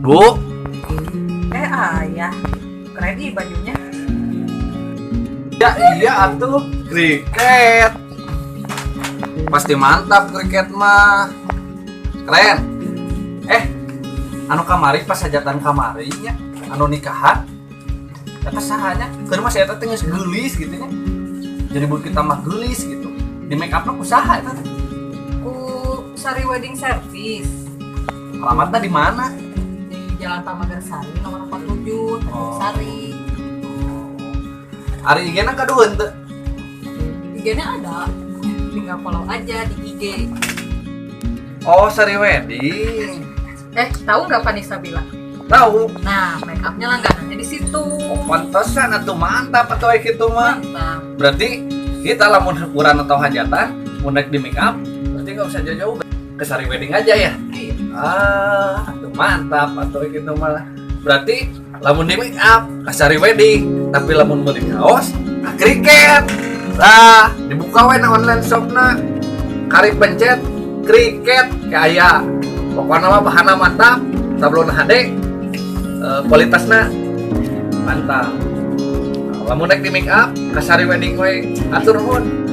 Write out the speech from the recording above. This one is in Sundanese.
Bu. Ayah. Keren ih bajunya. Ya iya atuh, kriket. Pasti mantap kriket mah. Keren. Anu kamari pas hajatan kamari nya, anu nikahan. Eta saha nya? Keur mah si eta teh geus geulis gitu nya. Jadi buat kita mah geulis gitu. Di make up-na ku saha eta teh? Ku Sari Wedding Service. Alamatna di mana? Di Jalan Pamagersari nomor 47, Tanjung Sari. Ari IG-na kadueun teu? IG-nya ada. Tinggal follow aja di IG. Oh, Sari Wedding. Tahu nggak Vanessa Bila? Tahu. Nah, make up-nya langganannya di situ. Oh, pantesan atuh mantap atuh kayak gitu mah. Mantap. Berarti kita lamun syukuran atau hajatan, mun rek di make up, berarti nggak usah jauh-jauh ke Sari Wedding aja ya. Iya. Ah, atuh mantap atuh gitu malah. Berarti lamun di make up ke Sari Wedding, tapi lamun beli kaos ke kriket. Lah, dibuka we na online shopna. Karek pencet kriket kayak aya. Pokoknya mah bahanna mantap, sablon HD, kualitasna mantap. Lamun rek di make up ke Sari Wedding we, atur nuhun.